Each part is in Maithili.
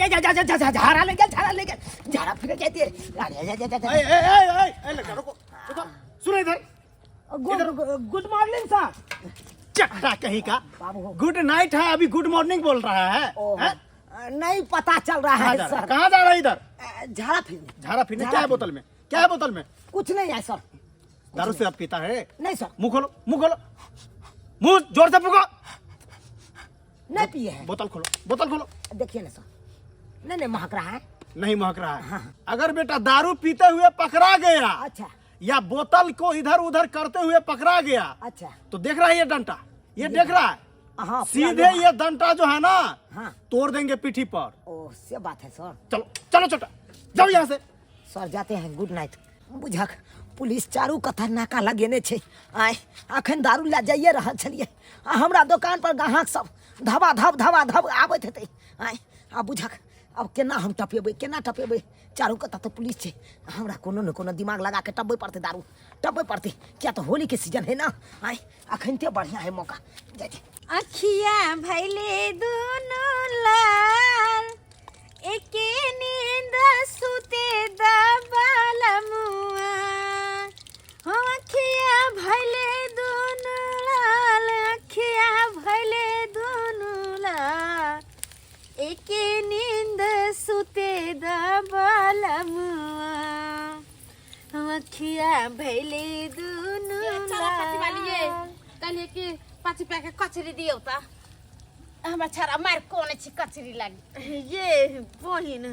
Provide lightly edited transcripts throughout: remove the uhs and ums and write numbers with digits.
जा जा जा जा जा झाड़ा ले गेल, झाड़ा ले गेल, झाड़ा फिर जाते। अरे जा जा जा जा। ए ए ए ए ए लड़का, रुको रुको, सुनो इधर। Good good morning sir. चट्टा कहीं का। बाबू हो। गुड नाइट है, अभी गुड मॉर्निंग बोल रहा है। ओ, हैं? नहीं पता चल रहा कहाँ है जा रहा है? सर। कहाँ जा रहा है इधर? झाड़ा फिरने। झाड़ा फिरने? झाड़ा क्या है फिरने। बोतल में? क्या है बोतल में? कुछ नहीं है सर। दारू से आप पीता है? नहीं सर। मुंह खोलो, मुंह खोलो, मुंह जोर से फूको। नहीं पिए हैं। बोतल खोलो, बोतल खोलो। देखिए ना सर, नहीं नहीं महक रहा है। नहीं महक रहा है। अगर बेटा दारू पीते हुए पकड़ा गया, अच्छा, या बोतल को इधर उधर करते हुए पकड़ा गया, अच्छा, तो देख रहा है ये डंडा, ये देख रहा है? हाँ, पूरा सीधे लोहा। ये डंडा जो है ना, हाँ, तोड़ देंगे पीठी पर। ओ से बात है सर। चलो चलो छोटा, जाओ यहाँ से। सर जाते हैं, गुड नाइट। बुझक पुलिस चारू कथा नाका लगेने छै। आय अखन दारू लए जाइए रहल छलियै आ हमरा दोकान पर ग्राहक सब धबा धब धबा धब आबैत हेतै। आय आ बुझक अब केना हम टपेबै, केना टपेबै? चारू कता तऽ पुलिस छै। हमरा कोनो ने कोनो दिमाग लगा के टपबै पड़तै, दारू टपबै पड़तै, किया तऽ होली के सीजन है ना। आय अखनते बढ़िया है मौका। जाइ छी। अखिया भैले दुनू लाल, एके नींद सुते दबाल मुआ। हो अखिया भैले दुनू लाल, अखिया भैले दुनू लाल, एके नींद सुते दबाल मुआ। हो अखिया भैले दुनू लाल। कहलिए कि 5 रुपया के कचरी दियौ त हमरा छाड़ा मार कोने छी कचरी लागी। ये बहिन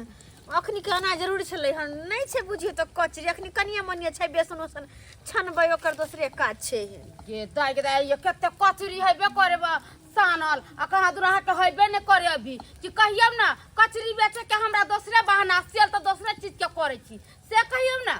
अखनी के आना जरूरी छलै हन, नहि छै बुझियौ तऽ कचरी अखनी कनिया मनिया छै, बेसन उसन छनबै ओकर दोसरे काज छै। गे दाइ गे दाइ, ये कते कचरी हेबे करे बा सानल आ कहाँ दूर अहाँके हेबे नहि करे अभी कि कहियौ ना कचरी बेचे के हमरा दोसरे बहाना सेल तऽ दोसरे चीज के करै छी से कहियौ ना।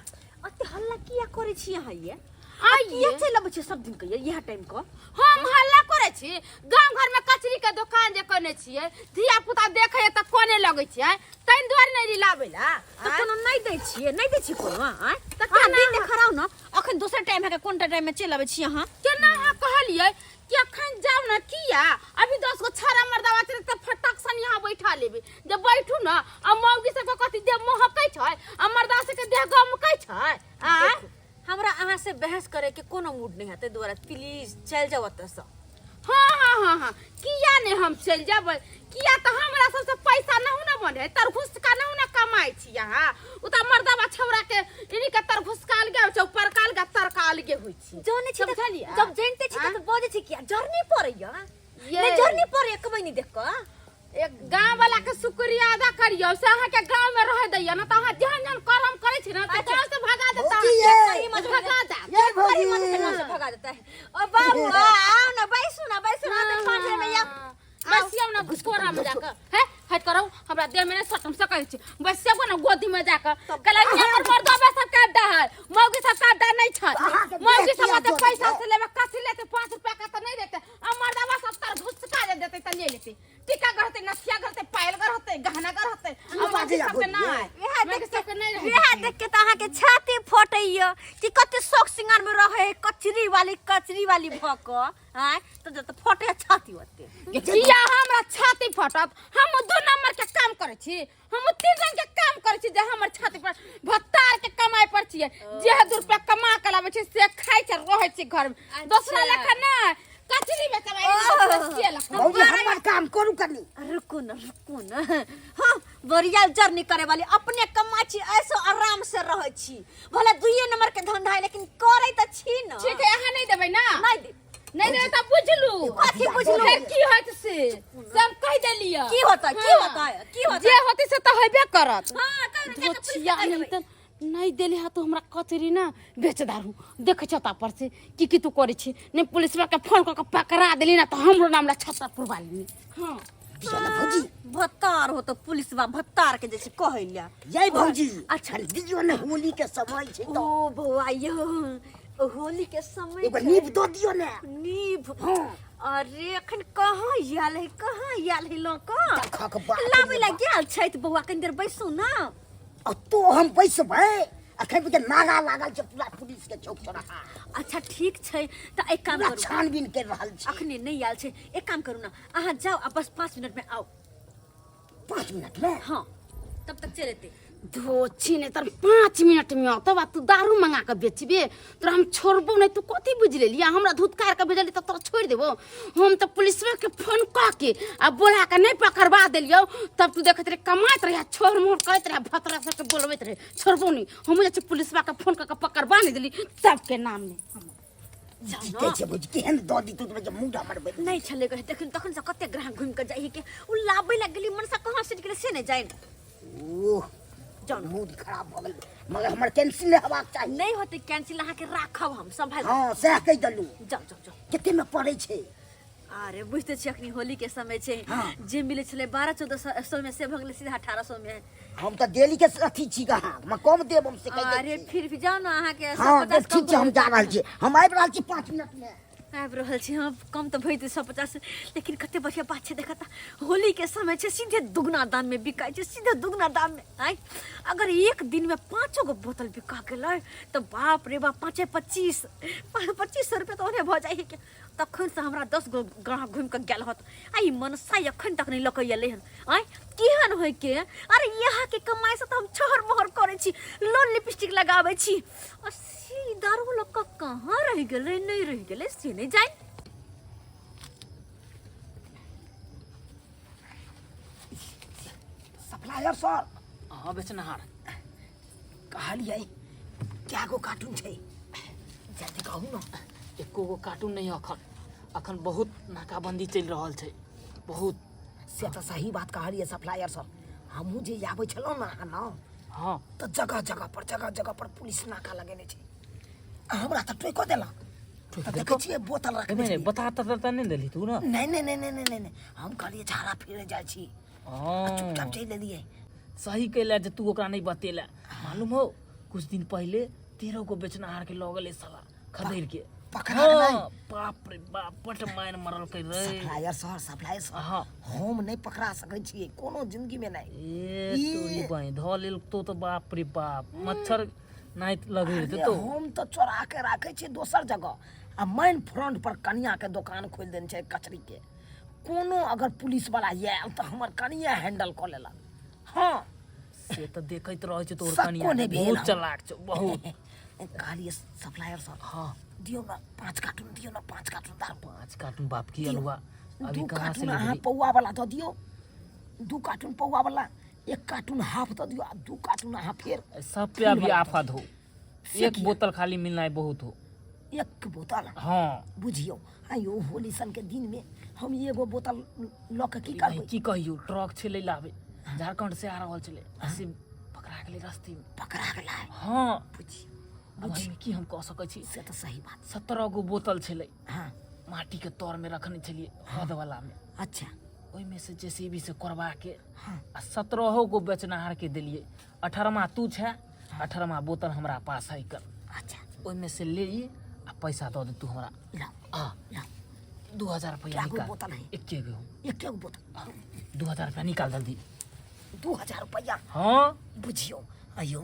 अते हल्ला किया करै छी अहाँ ये? आइए। किया चलि अबै छी सब दिन के ये इएह टाइम के? हम हल्ला करै छी? गाँव घर में कचरी के दोकान जे कने छियै, धिया पुता देखै तऽ कोने लगै छियै, ताहि दुआरे नहि लाबै ला। तऽ कोनो नहि दै छियै, नहि दै छियै कोनो? आँय तऽ अहाँ केना दिन देखाराउ ने, अखन दोसर टाइम है, कोन टाइम में चलि अबै छी अहाँ? केना अहाँ कहलियै कि अखन जाउ ने, किया अभी 10 गो छाड़ा मर्दावा छै तऽ फटक सन यहाँ बैठा लेबै, जे बैठू ने आ मौगी सबके कथी देह महकै छै आ मर्दा सबके देह गमकै छै? आँय हमरा अहाँ से बहस करे के कोनो मूड नहीं है, ताहि दुआरे प्लीज चलि जाउ एतऽसँ। हाँ हाँ हाँ हाँ, किया नहीं हम चलि जेबै? किया तऽ हमरा सबसे पैसा नहु ने बने, तरघुसका नहु ने कमाइ छी अहाँ। ओ तऽ मर्दावा छौड़ा के इन्हीं के तरघुसका अलगे होइ छै, उपरका अलगे, तरका अलगे होइ छै। जनै छी तऽ- समझलियै? जब जनिते छी तऽ बजै छी किया? जरनी पड़ैया ये। नहि जरनी पड़ैया कमैनी देख कऽ? एक गाँव वाला के शुक्रिया अदा करियौ से अहाँ के गाँव में रह दैया ना, तऽ अहाँ जेहन जेहन कर्म करै छी ना तऽ गाँव से भगा देता। भौजी ये। भगा देत। ये भौजी। कही मत से गाँव से भगा देता है। ओ बाबू आओ ना, बैसू ना, बैसू ना, तऽ पाँच में या बैसियौ ना कोरा में जाकऽ, हे हट करौ, हमरा देह में नहि सटम सकै छी, बैसियौ ना गोदी में जाकऽ। कहलक कि हमर मर्दबे सब के अड्डा है, मौगी सब के अड्डा नहि छै। अहाँके देह मौगी सब किया ओते जोड़ै पैसा छै? से लेबै कथी लेतै? 5 रुपया के तऽ नहि देतै। आ मर्दबा सब तर घुसका जे देतै तऽ ले लेतै, टीका गढ़तै, नथिया गढ़तै, पायल गढ़तै, गहना गढ़तै। आ मौगी सबके नहि, इएह मौगी सबके नहि रहै। इएह देख के तऽ अहाँके छाती फटैया कि कते शौक सिंगार में रहै है, कचरी वाली, कचरी वाली भऽ कऽ आँय तऽ जब तऽ फटैया छाती ओते। किया हमरा छाती फटत? हम 2 नंबर के काम करै छी, हम 3 रंग के काम करै छी जे हमर छाती पर भत्तार के कमाई पर छियै, जे 2 रुपया कमा के लाबै छी से खाइ छै, रहै छी घर में। दोसरा लेखा नहि कचरी बेचबै से लेखा। भौजी हमर काम करू कनी। रुकू न, रुकू न। हाँ बरिया जर्नी करे वाली अपने कमाइ छी, ऐसो आराम से रहै छी, भले 2 नंबर के धंधा है लेकिन करै तऽ छी न। ठीक है, अहाँ नहि देबै ना? नहि देब। नहीं देबै तऽ बुझलू। कथी बुझलू? फेर की होत से सब कहि देलियै। की होतै, की हाँ। होतै, की होतै? जे होतै से तऽ हेबे करत। हाँ, कहि देबै, धोछिया नहीं तऽ नहीं देले हा तो हमरा कचरी ना बेच दारू देखे छता पर से की की तू करे छी, नहीं पुलिस के फोन कर के पकड़ा देली ना तो हमरो नाम ला छतरपुर वाली। हाँ चल भौजी। भत्तार हो तो पुलिस बा भत्तार के जैसे कहैला। जय भौजी। अच्छा। दियौ ने, होली के समय छै तऽ। ओ बौआ यो होली के समय एगो छै। नीप दऽ दियौ ने। नीप? हाँ। अरे अखन कहाँ आयल है, कहाँ आयल है लऽ कऽ? देखक बाप रे लाबै ला बाप। गेल छथि बौआ, कनि देर बैसू ना। आ तो हम बैसबै? अखन के नागा लागल छै पूरा पुलिस के चौक चौराहा। अच्छा ठीक छै, तऽ एक काम पूरा करू, छानबीन कर रहल छै। अखने नहि आयल छै, एक काम करू ना, अहाँ जाउ आ बस 5 मिनट में आउ। 5 मिनट में। हाँ, तब तक चल एते। धो छी नहीं तर 5 मिनट में औतो बा, तू दारू मंगा के बेचबे, तोरा हम छोड़बो नहीं। तू कथी बुझ लेलिया? हमरा धुतकार के भेजली त तोरा छोड़ देबो? हम तो पुलिसवा के फोन क के आ बोला के नहीं पकड़वा देलियो तब तू देखत रहे, कमाइत रहे, छोड़ मोड़ करत रहे, भतरा सबके बोलबैत रहे। छोड़बो नहीं हम। जाइ छी पुलिसवा के फोन क के पकड़वा नहीं देली तब के नाम नहीं। ठीके छै भौजी, केहन दऽ दी तू जे मुंह हमर बनि। नहीं छलै कहे, तखन तखन से कते ग्राहक घुमि के जाइ के उ लाबै लग गेली। मनसा कहाँ सेट गेलै से नहीं जानि। ओह। जाउ ने। मूड खराब भऽ गेल, मगर हमर कैंसिल नहि हेबाक चाही। नहीं होतै कैंसिल, अहाँके राखब हम संभाल। हँ, सएह कहि देलहुँ। जाउ जाउ जाउ। कतेमे पड़ै छै? अरे बुझते छियै, अखनी होली के समय छै। हाँ। जे मिलै छलै 12-14 सौ में, से भऽ गेलै सीधा 1800 में। हम तऽ डेली के अथी छी कहाँ, हम कम देब हम से कहि दै अरे छी। फिर भी जाउ ने, अहाँके सौ हँ पचास ठीक छै, हम जा रहल छी, हम आबि रहल छी 5 मिनट मे। आबि रहल छी। हम कम तऽ भऽ जेतै 150, लेकिन कते बढ़िया बात छै। देखत, होली के समय छै, सीधे दुगना दाम में बिकाइ छै, सीधे दुगना दाम में। आँय, अगर एक दिन में पाँचो गो बोतल बिका गेलै तऽ बाप रे बाप, पाँचे पच्चीस, 2500 रुपया तऽ ओहने भऽ जाइ के। तखन से हमरा 10 गो ग्राहक घुमि कऽ गेल होत आ ई मनसा एखन तक नहि लऽ कऽ एलै हन। आँय, केहन होइ के? अरे यहाँ के कमाइ से तऽ हम छहर मोहर करै छी, लोन लिपस्टिक लगाबै छी, आ सी दारू लऽ कऽ कहाँ रहि गेलै, नहि रहि गेलै से नहि जानि। Supplier sir. हाँ बेचनहार। कहलियै, क्या गो कार्टून छै? जल्दी कहू ने। एको गो कार्टून नहीं है अखन। अखन बहुत नाकाबंदी चलि रहल छै, बहुत। से तऽ सही बात कहलियै सप्लायर सर। हमहूँ जे आबै छलहुँ ने अहाँ ने, तऽ जगह जगह पर, जगह जगह पर पुलिस नाका लगेने छै आ हमरा तऽ टोको देलक। तऽ देखै छियै, बोतल रखने नहि छलियै। बता तऽ नहि देली तू ने? नहि नहि नहि नहि नहि नहि, हम कहलियै झाड़ा फिरे जाइ छी आ चुपचाप चलि एलियै। सही कैला जे तू ओकरा नहीं बतेला। मालूम हो, कुछ दिन पहले 13 गो बेचनहार के लऽ गेलै साला खदेड़ के। पकड़ा गेलै? बाप रे बाप, बट माइन मरल कर रे। सप्लायर सर, सप्लायर सर, हम नहि पकड़ा सकै छियै कोनो जिंदगी में नहि। ए तोरी बहिं, धऽ लेल तो तऽ बाप रे बाप, मच्छर नहीं लगे अरे, तो। हम तऽ चोरा के राखै छियै दोसर जगह आ मेन फ्रंट पर कनिया के दोकान खोलि देने छै कचरी के। कोनो अगर पुलिस वाला आयल तऽ हमर कनिया हैंडल कऽ लेलक। हँ। से तऽ देखैत रहै छै तोहर सक्को कनिया नहि भेल। बहुत हम। चलाक छौ, बहुत। कहलियै सप्लायर सर, दियौ ने 5 कार्टून, दियौ ने 5 कार्टून दारू। 5 कार्टून? बाप की अलुआ, अभी दू कहाँ से कार्टून अहाँ लेबही? पौआ वाला दऽ दियौ, 2 कार्टून पौआ वाला, 1 कार्टून हाफ दऽ दियौ आ 2 कार्टून अहाँ फेर सब पे अभी आफत हो। से एक किया? बोतल खाली मिलना है बहुत हो। एक बोतल? हाँ। बुझियौ, आइयो होली सन के दिन में हम एगो बोतल लऽ के की भाई, करबै? की कहियौ, ट्रक छलै लाबे, झारखंड से आ रहल छलै, से पकड़ा गेलै रस्ते में। पकड़ा गेलै? हाँ। बुझि अब एहिमे की हम कह सकै छी? से तऽ सही बात। 17 गो बोतल छलै। माटी के तर में रखने छलियै, हद वाला में। ओहिमे से जेसीबी से कोरबा के आ 17 गो बेचनाहार के देलियै। 18मा तू छै, 18मा बोतल हमरा पास है कर। ओहिमे से ले ई आ पैसा दऽ दे तू हमरा। लाओ। आ लाओ। 2000 रुपया। क्या गो निकाल। बोतल है? एके गो। एके गो बोतल। 2000 रुपया निकाल जल्दी। 2000 रुपया? हाँ। बुझियौ, अयौ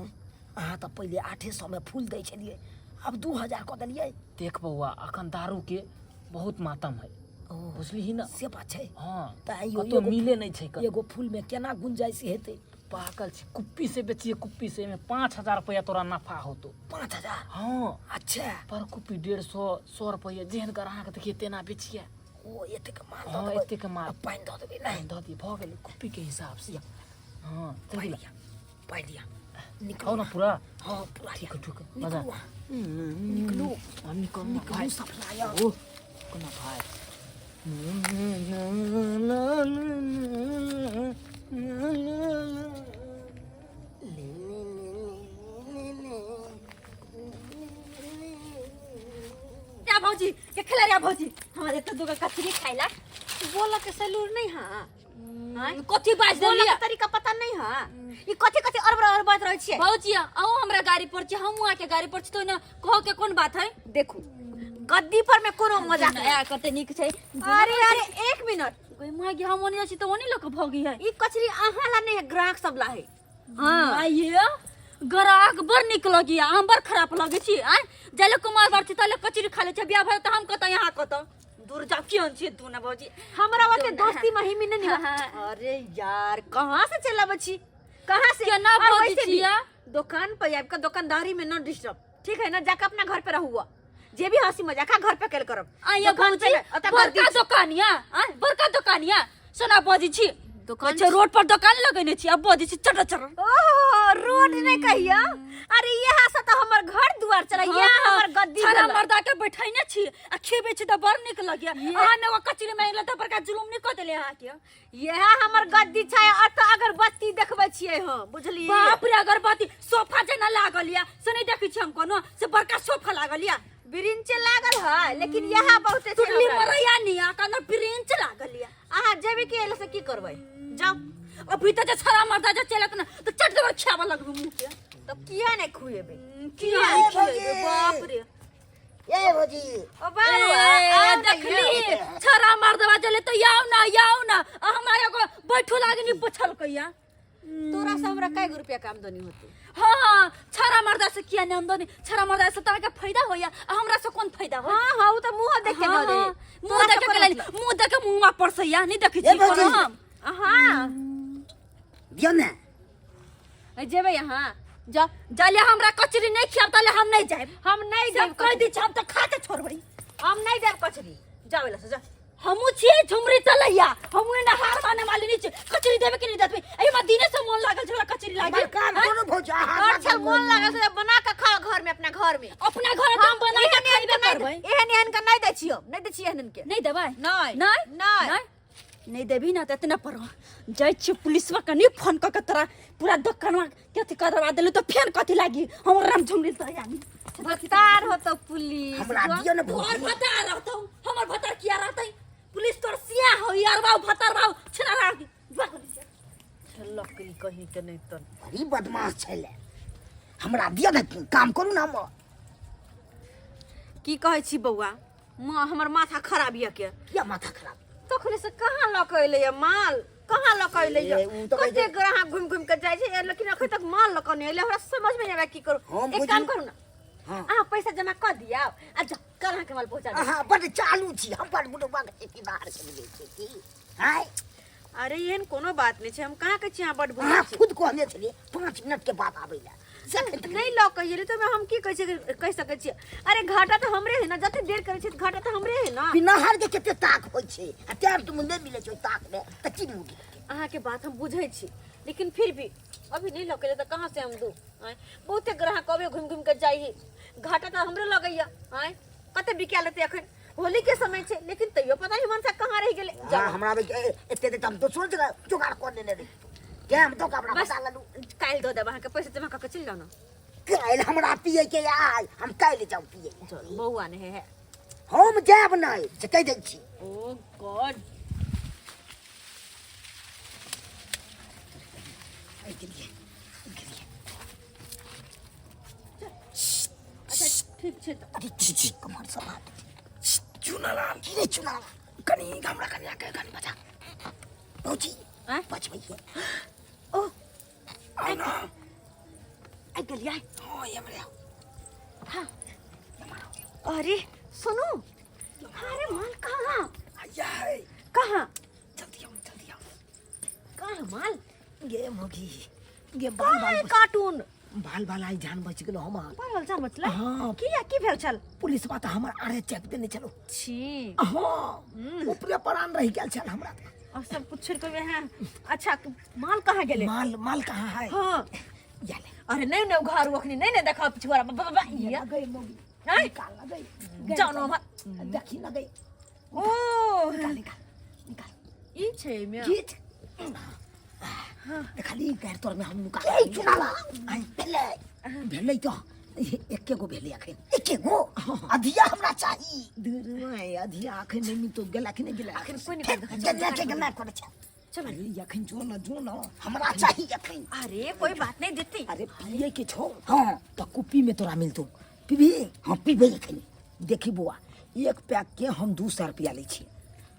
अहाँ तऽ पहिले 800 में फूल दै छलियै, आब 2000 कऽ देलियै। देख बौआ, अखन दारू के बहुत मातम है, बुझलिही ने? से बात छै। हाँ। तऽ आइयो कतौ मिले नहि छै। एगो फूल में केना गुंजाइश हेतै? पागल छी, कुप्पी से बेचिए, कुप्पी से। एहिमे 5000 रुपया तोरा नफा होतो। 5000? हाँ। अच्छा। पर कुप्पी 150, 100 रुपया, जेहन ग्राहक देखिए तेना बेचिए। ओ एतेक माल दऽ हाँ। देबै? एतेक माल। आ पानि दऽ देबै नहि? दऽ दिए, भऽ गेलै, कुप्पी के हिसाब से। हाँ, चल। पानि गेलै। लिअ, पानि लिअ, निकलू। खाओ ना पूरा। हाँ, पूरा। ठीक है, ठीक है। निकलू। मजा। अहाँ। निकलू। हम निकल। निकलू सप्लायर। ओ कोना भाई। या भौजी के खेला रे भौजी, हमारे तो दुगो कचरी खाइला। बोला के सलूर नहीं। हां, कथी बाज बोला देलियै? के तरीका पता नहीं। हां, ई कथी कथी अरबर अरबर बात रहै छियै? भौजी, अहूँ हमरा गाड़ी पर छी, हमहूँ अहाँके गाड़ी पर छी, तो ने कह के कोन बात है? देखू, गद्दी पर में कोनो मजाक नहीं। नया कते नीक छै। अरे अरे, एक मिनट। गई माँ गे, हम ओने जाइ छी तऽ ओने लोक भगी है। ई कचरी अहाँ ला नहीं है, ग्राहक सब ला है। हाँ। आइए ग्राहक बड़ नीक लगी, हम बड़ खराब लगे छी। आय जाले कुमार बार छी तले कचरी खा ले छै, बियाह भेल तऽ हम कतऽ, यहाँ कतऽ। दूर जाओ क्यों छी तू ना भौजी हमरा ओते दोस्ती महिमी नहीं निभा। हाँ। अरे यार कहाँ से चलाबै छी कहाँ से केना और बजै वैसे भी छियै? दुकान पर आबि के दुकानदारी में न डिस्टर्ब ठीक है ना जाके अपना घर पे रहुआ जे भी हंसी मजाक घर पे केल करब आइया दुकान भौजी पे नहीं, ओतऽ गर्दी बड़का छै। दोकान या आय बड़का दोकान या सोना बजै छी दोकान अच्छा रोड पर दोकान लगेने छी अब बजै छी चटर चटर ओहो रोड नहीं कहिया अरे यहाँ से तो हमर घर दुआर चला यहाँ हमर गद्दी छड़ा भेलै। मर्दा के बैठैने छी आ खेबै छी तऽ बड़ नीक लगैया अहाँ ने कचरी मांगि तऽ बड़का जुलुम नहि कऽ देले अहाँके यह हमर गद्दी छै अतऽ अगरबत्ती देखबै छियै हम बुझलियै बाप रे अगरबत्ती सोफा जेना लागल या से नहि देखै छी हम कोनो से बड़का सोफा लागल या ब्रिंच लागल है लेकिन यह बहुते छै टुटली हमरा। मरैया नहीं आ कनो ब्रिंच लागल या अहाँ जेबे की एले से की करबै जाओ अभी तऽ जे छड़ा मर्दा जे चलत ना तऽ चट देबर खियाबऽ लगबै मुँह के तो किया नहीं खुएबै किया नहि खिएबै बाप रे ए भौजी ओ बाबा ए, देखली छड़ा मर्दवा जले तो याओ ना याओ ना आ हमरा एगो बैठो लागे नहीं पुछलकैया तोरा से हमरा कय गो रुपया के आमदनी होते हाँ हाँ छड़ा मर्दा से किया नहीं आमदनी छड़ा मर्दा से तोरा के फायदा होया आ हमरा से कौन फायदा हो हाँ हाँ उ तो मुंह देख के दऽ दे मुंह देख के लेल मुंह देख के मुंह में परसैया नहीं देखै ए छी भौजी। कोनो हम हाँ दियौ ने जेबै यहाँ जा जाले हमरा कचरी नहीं खियाब ताले हम नहीं जाएब हम नहीं सब देब कह दी हम तो खा के छोड़बै हम नहीं देब कचरी जाओ एला से जा हमू छियै झुमरी चलैया हमू एना हार माने वाली नहीं छियै कचरी देबे कि नहीं देबे एहि में दिने से मन लागल छै हमरा कचरी लागे हमर काम आँय? करू भौजी अहाँ और छल मोन लागल से बना के खाओ घर में अपना घर में अपना घर में हम बना के एहन एहन खइबे के करबै नहीं एहन एहन के नहीं दै छियो नहीं दै छियै एहन के नहीं देबै नहीं नहीं नहीं नहीं नहीं देबी ना तऽ एतना पर जाइ छियै पुलिसवा कनि फोन कऽ के तोरा पूरा दोकानवा के अथी करवा देलू तऽ फेन कथी लागी हमर राम झुमरी तैयारी भत्तार होतो पुलिस हमरा दियौ ने तोहर भौजी भतार रहतौ हमर भतार किया रहतै पुलिस तोर सिया हो यार बाऊ भतार बाऊ छेना रह लकड़ी कहीं के नहीं तो बड़ी बदमाश छलै हमरा दियौ ने काम करू ने हमर की कहै छी बौआ माँ हमर माथा खराब यऽ के किया माथा खराब तखने से कहाँ लऽ के एलै माल कहाँ लऽ के एलै ए, उ तऽ कहै कते छै- ग्राहक घुमि घुमि के जाइ छै लेकिन अखन तक माल लऽ के नहि एलै हमरा समझ में नहि आबै की करू हम एक बुझी- काम करू ना हाँ। अहाँ पैसा जमा कऽ दियौ आ जाउ कल अहाँके माल पहुँचा देब अहाँ बड्ड चालू छी हम बड्ड बुढ़बा के ठेकेदार के मिलै छै की आँय अरे एहन कोनो बात नहि छै हम कहाँ कहै छी अहाँ बड्ड अहाँ बुढ़ा छी खुद कहने छलियै 5 मिनट के बाद आबै लए से एखन तक नहि लऽ के एलै तऽ हम की कहै छियै कहि सकै छियै अरे घाटा तऽ हमरे है ना जते देर करै छियै तऽ घाटा तऽ हमरे है ना पिनहार के कते ताक होइ छै आ टाइम तुम नहि मिलै छै ओहि ताक मे तऽ की मुगी अहाँके बात हम बुझै छी लेकिन फिर भी अभी नहि लऽ के एलै तऽ कहाँ से हम दू आँय बहुते ग्राहक अबे घुमि घुमि के जाइ घाटा तऽ हमरे लगैया आँय कते बिका लेतै अखन होली के समय छै लेकिन तैयो पता नहीं मनसा कहाँ रहि गेलै हाँ हमरा एते एते हम दोसरो जगह जोगाड़ कऽ लेने रही के हम तो कपड़ा बस बता लेलू काल्हि दऽ देब अहाँके पैसा जमा कऽ के चलि जाउ ने काल्हि हमरा पिए के आय हम काल्हि जाउ पिए चलू बौआ नहि है हम जायब नहि से कहि दै छी ओ गॉड आइ गेलियै गेलियै अच्छा ठीक छै तऽ अरे छी छी कमर सब बात चुनालाल की रे चुनालाल कनी हमरा कनिया के कनी बचा भौजी आँय? बचबैये ओ आउ ना आइ गेलियै हाँ ये हमरा हाँ अरे सुनू अरे माल कहाँ आया है कहाँ जल्दी आओ जल्दी आओ कहाँ माल गे मोगी गे बाल कहाँ है बाल कार्टून बाल बाल आई जान बच गेलो हमार बाल बाल जान बचलै हाँ। किया की भेल छल पुलिस बा तऽ हमर आरे चेक देने चलो छी हाँ ऊपरे परान रहि गेल छल हमरा और सब कुछ छोड़ के यहाँ अच्छा माल कहाँ गेलै माल माल कहाँ है हाँ या ले अरे नहीं नहीं घर अखनी नहीं नहीं देखा पिछुआरा बा बा ये गई मोगी आँय? निकाल लगई जाओ ना हमर। देखी न गई ओ निकाल निकाल निकाल ई छै एहिमे खींच खाली गैर तोर में हम नुका ए चुनावा आई भेलै भेलै तो एके गो भेलै अखन एके गो अधिया हमरा चाही दुर्माय अधिया अखन नहि मिलतो गेला कि नहि गेला अखन कोइ नहि करत, गेला के गेला करे छै चल अरे अखन जो न जो न हमरा चाही अखन अरे कोई बात नहीं देती अरे पिए के छो हाँ तो कुपी में तोरा मिलतो पीबी हाँ पीबे अखन देखी बुआ एक पैक के हम 200 रुपया लै छी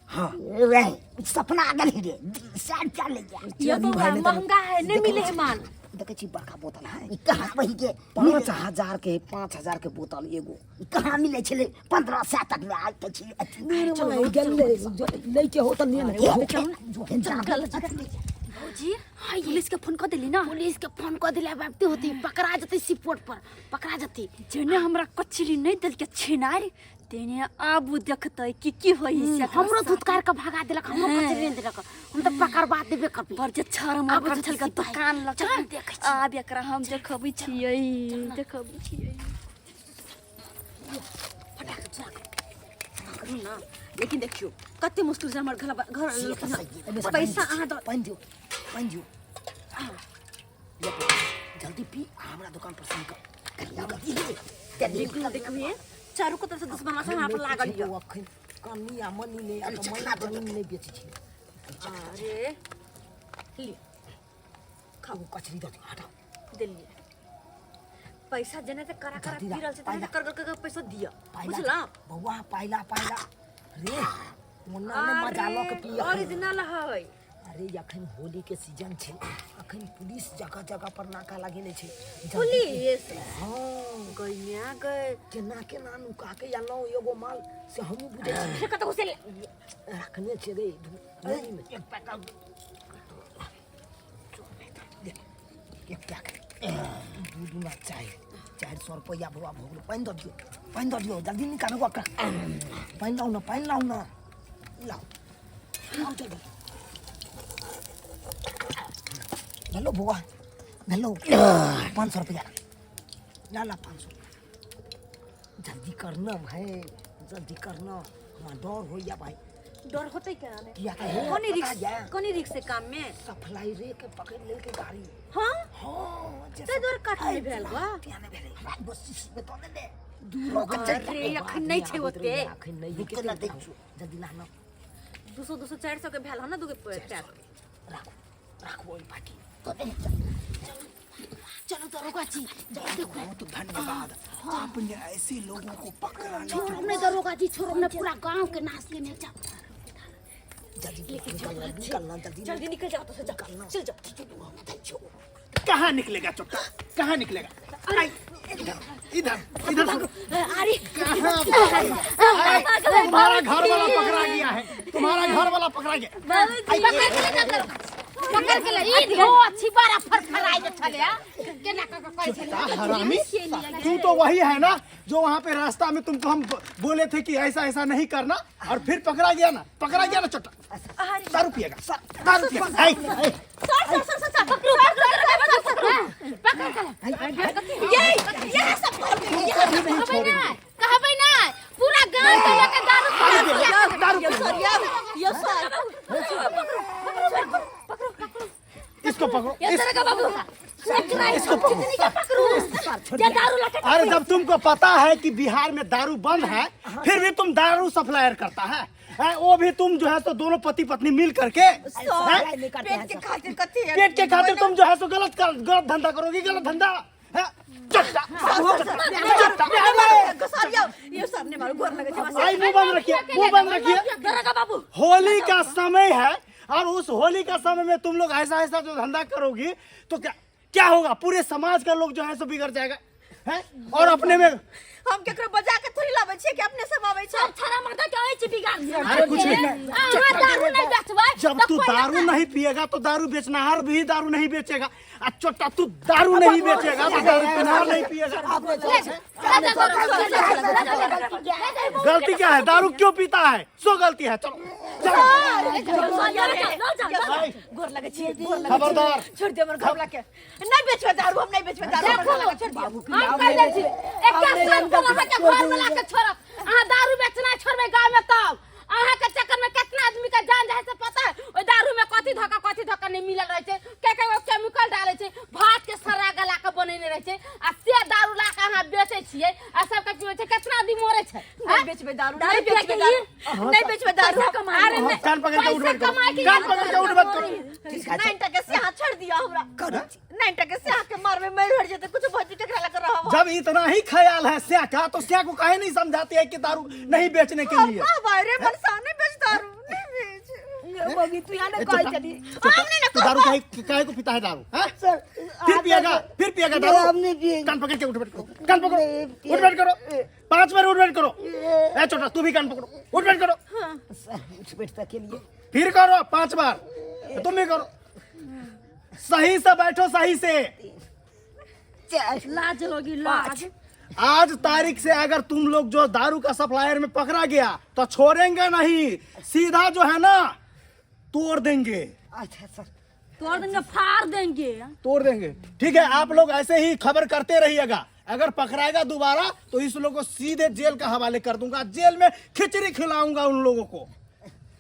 हाँ रे सपना आ गेल रे 100 रुपया ले जा ये बौआ महंगा है नहीं मिले है माल देखै छी बड़का बोतल है। ई कहाँ बही के 5000 के, 5000 के बोतल एगो। ई कहाँ मिलै छलै 1500 तक में आयल तऽ छी अथी। लै के हो तऽ ले ने। भौजी पुलिस के फोन कर देली ना? पुलिस के फोन कर दिला बाबते होती पकड़ा जते, सिपोर्ट पर पकड़ा जते। जेने हमरा कचरी नहीं देलके छिनार तेने आबू देखतै कि की होई से। हमरो धुतकार के भगा देलक, हमरो कचरी नहीं देलक, हम तऽ पकड़वा देबे करबे। पर जे छर आब मर जेतै छल के सिपाही। दुकान लग चल, देखै छी। आब एकरा हम देखबै छियै, देखबै छियै। फटाक चुरा करू ना, लेकिन देखियो कते मुश्किल से हमर घर घर से तऽ सही है। पैसा अहाँ दऽ पानि दियौ, पानि दियौ। ले, जल्दी पी आ हमरा दुकान पर से निकल। देखू देखू चारू को तरफ से दुश्मन सब हमरा पर लागल यऽ। अखन कनी आ मनी नहि आ तऽ मनी जमीन नहि बेचै छी। अरे लिअ। खाऊ कचरी दऽ दियौ, हटाउ। देलियै पैसा, जेना ते करा करा जल्दी पी रहल छै पाइ तेना ला। कर कर कर पैसा दिअ। पाइला। बुझला बौआ पाइला पाइला रे ओना ने मजा लऽ के पिय। ओरिजिनल है। अरे अखन होली के सीजन छै, अखन पुलिस जगह जगह पर नाका लगेने छै। जल्दी पुलिस? हँ। गइया गए। केना केना नुका के अनलहुँ एगो माल से हमहूँ बुझै छी। फेर कतौ से रखने छै रे नदी में। एक पैक एक पैक दू दूना चारि 400 रुपैआ बौआ भऽ गेलो। पानि दऽ दियौ, पानि दऽ दियौ, जल्दी निकालू ओकरा। पानि लाउ ने, पानि लाउ ने, लाउ लाउ जल्दी। भेलो बौआ, भेलो 500 रुपैआ। ला ला 500। जल्दी करना भाई, जल्दी करना, हमरा डर होइया भाई। डर होतै केना ने? किया तऽ हे, कोनी पता रिक्स या? कोनी रिक्स से काम में सप्लाई रे के पकड़ लेलकै गाड़ी। हां हाँ जे ताहि दुआरे काट नहि भेल बा। किया नहि भेलै? हमरा बस शीशी में दऽ देले। दूर के चलि अरे अखन नहि छै ओते। अखन नहि रुक ना दै छियौ। जल्दी ला ना। 200 200 400 के भेल हन ना दूगो पैक। राखू राखू ओहि पाटी। चलो दरोगा जी देखो। बहुत धन्यवाद, आपने ऐसे लोगों को पकड़ा। छोड़ो ने दरोगा जी, छोड़ो ने, पूरा गांव के नाश लेने जाओ। जल्दी निकल निकलना जल्दी। जल्दी निकल जाओ तो से जाओ, चल जाओ। कहाँ निकलेगा चोट्टा, कहाँ निकलेगा? आई, इधर इधर इधर सुनो। अरे कहाँ तुम्हारा घर वाला पकड़ा गया है, तुम्हारा घर वाला पकड़ा गया। पकड़ के ले जा दरोगा जी, पकड़ के ले। ई धो अच्छी बड़ा फरफराइ जे छले आ केना क के कहै छले। हरामी, तू तो वही है ना जो वहाँ पे रास्ता में तुमको हम बोले थे कि ऐसा ऐसा नहीं करना, और फिर पकड़ा गया ना, पकड़ा गया ना चोट्टा। दारू पिएगा, दारू पिएगा। आई, आई। Sir sir sir sir पकड़ो पकड़ो पकड़ो पकड़ के ले। ये ये सब कर तुमको भी नहीं कहबै छोड़ेंगे। ना, कहबै ना, पूरा गांव के लेके दारू दारू पिएगा, दारू यो पिएगा। सर यो सर इसको पकड़ो, ये दरोगा बाबू इसको पकड़ो। पकड़ो जे दारू लके। अरे जब तुमको पता है कि बिहार में दारू बंद है, फिर भी तुम दारू सप्लायर करता है, हैं? वो भी तुम जो है सो दोनों पति पत्नी मिल करके, हैं? नहीं करते हैं पेट के सर। खातिर कथी है? पेट के खातिर तुम जो है सो गलत कर, गलत धंधा करोगी, गलत धंधा हैं? चट्टा, चट्टा। सर यो यो सर ने मारू गोर लगे छै। आई मुंह बंद रखिए, मुंह बंद रखिए। दरोगा बाबू होली का समय है और उस होली का समय में तुम लोग ऐसा ऐसा जो धंधा करोगी तो क्या क्या होगा? पूरे समाज का लोग जो है सो बिगड़ जाएगा, हैं? और अपने में हम केकरो बजा के थोड़ी लाबै छियै कि अपने सब आबै छै? सब छड़ा मर्दा के होइ छै बिगाड़। अरे कुछ नहीं। अहाँ दारू नहीं बेचबै जब तू दारू नहीं पिएगा तो दारू बेचनाहार भी दारू नहीं बेचेगा। आ चोट्टा, तू दारू नहीं बेचेगा तो दारू पीनाहार नहीं पिएगा। गलती क्या है? दारू क्यों पीता है सो गलती है। चलो चलो। गोर लगे छियै, गोर लगे। खबरदार। छोड़ दियौ हमर घरवला के। नहीं बेचबै दारू, हम नहीं बेचबै दारू, हमर घरवला के छोड़ दियौ। हम कहि दै छी एकटा साल पर अहाँके घर वाला के छोड़त। अहाँ दारू बेचना छोड़बै गाँव में तब अहाँके चक्कर में कितना आदमी के जान जाइ से पता है? ओहि दारू में कथी धक्का कथी धक्का नहीं मिलल रहै छै, के के गो केमिकल डालै छै, भात के सड़ा गला के बनेने रहै छै आ से दारू ला के अहाँ बेचै छियै आ सबके पीबै छै, कितना आदमी मरै छै। नहीं बेचबै दारू, दारू नहीं पिया बेचबै के दारू, नहीं बेचबै दारू। अरे नहीं, कान पकड़ के उठ पैसा बैठ करो, कमाए के कान पकड़ के उठ बैठ करो। 9 टके से हाथ छोड़ दिया हमरा। करू। 9 टके से हाथ के मारबे मर हट जेतै, कुछ भौजी केकरा लग रहब। जब इतना ही ख्याल है स्या का तो स्या को काहे नहीं समझाती है कि दारू नहीं बेचने के लिए? वाह भाई रे मनसा, नहीं बेच दारू, नहीं बेच। मौगी तू यहाँ ए, ने कहै चोटा, छली। चोटा, तू दारू काहे काहे को पीता है दारू हाँ? सर फिर पिएगा, फिर पिएगा दारू। हम नहीं पिएंगे। कान पकड़ के उठ बैठ करो, कान पकड़ो, नहीं उठ बैठ करो, 5 बार उठ बैठ करो। ए छोटा तू भी कान पकड़ो, उठ बैठ करो, सर उठ बैठ के लिए फिर करो 5 बार, तुम भी करो। सही से बैठो, सही से। 4 लाज होगी लाज। आज तारीख से अगर तुम लोग जो दारू का सप्लायर में पकड़ा गया तो छोड़ेंगे नहीं, सीधा जो है ना तोड़ देंगे। अच्छा सर तोड़ देंगे, फाड़ देंगे, तोड़ देंगे। ठीक है, आप लोग ऐसे ही खबर करते रहिएगा। अगर पकड़ाएगा दोबारा तो इस लोगों को सीधे जेल का हवाले कर दूंगा, जेल में खिचड़ी खिलाऊंगा उन लोगों को।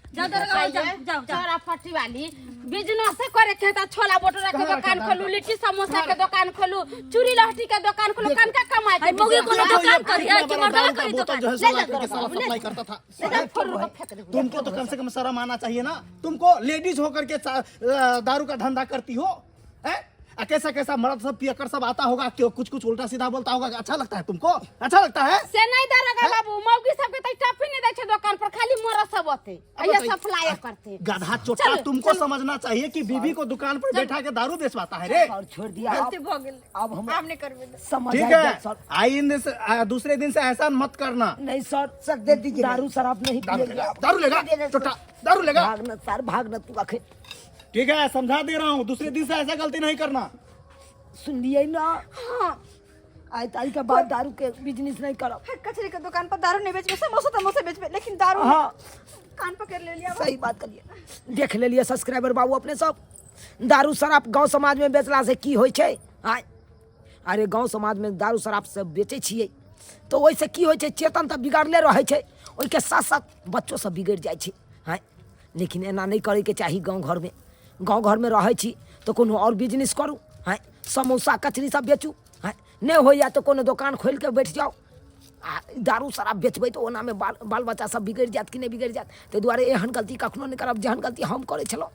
जाओ दरोगा, जाओ जाओ जाओ। चोरा फटी वाली बिजनेस करे के त छोला भटूरा के दुकान खोलू, लिट्टी समोसा के दुकान खोलू, चूड़ी लहठी के दुकान खोलू, कन का कमाई के अरे मौगी बिजनेस? कोनो देखो, दुकान ये करी, इतना कि बड़ा मर्दाना दारू का करी बोतल दुकान। जो है ले साला जा करके साला दरोगा, सप्लाई करता था। ले जा, फोड़ के फेंक दे। तुमको तो कम से कम शर्म आना चाहिए ना, तुमको लेडीज होकर के दारू का धंधा करती हो हैं? आ कैसा कैसा मर्द सब पियकर सब आता होगा, क्यों कुछ कुछ उल्टा सीधा बोलता होगा, अच्छा लगता है तुमको? अच्छा लगता है? से नहीं दरोगा बाबू, मौगी सबके त टॉफी नहीं दै छै दुकान पर, खाली मरद सब अते अब ये बताइए। सप्लाई करते। गधा चोटा, चलो, तुमको चलो। समझना चाहिए कि बीवी को दुकान पर बैठा के दारू बेचवाता है रे। और छोड़ दिया गलती भ गेल, अब हम आब नहीं करबे। समझ ठीक आबि गेल है, सर। आइंदे से दूसरे दिन से ऐसा मत करना। नहीं सर, सर दे दीजिए। दारू शराब नहीं दारू पिएंगे लेगा, अब। दारू लेगा चोटा, दारू लेगा। भागना सर, भागना तू आखिर। ठीक है, समझा दे रहा हूँ, दूसरे दिन से ऐसा गलती नहीं करना। सुन लिए ना? हाँ। आज तारीख के बाद दारू के बिजनेस नहीं करब। कचरे के दुकान पर दारू नहीं बेचबे, समोसा तमोसा बेचबे, लेकिन दारू हाँ। कान पकड़ ले लिया। सही बात करिए। देख ले लिए सब्सक्राइबर बाबू अपने सब, दारू शराब गांव समाज में बेचला से की होइ छै? आय अरे गांव समाज में दारू शराब सब बेचै छियै तो ओहिसँ की होइ छै? चेतन तऽ बिगड़ले रहै छै, ओहिके साथ साथ बच्चो सब बिगड़ि जाइ छै। आँय, लेकिन एना नहि करैके चाही। गाँव घरमे, गाँव घरमे रहै छी तऽ कोनो आओर बिजनेस करू। आँय, समोसा कचरी सब बेचू। आँय, नहि होइए तऽ कोनो दोकान खोलिके बैठ जाउ। आ दारू शराब बेचबै तऽ ओनामे बाल बाल बच्चा सब बिगड़ि जायत कि नहि बिगड़ि जायत? ताहि दुआरे एहन गलती कखनो नहि करब जेहन गलती हम करै छलहुँ।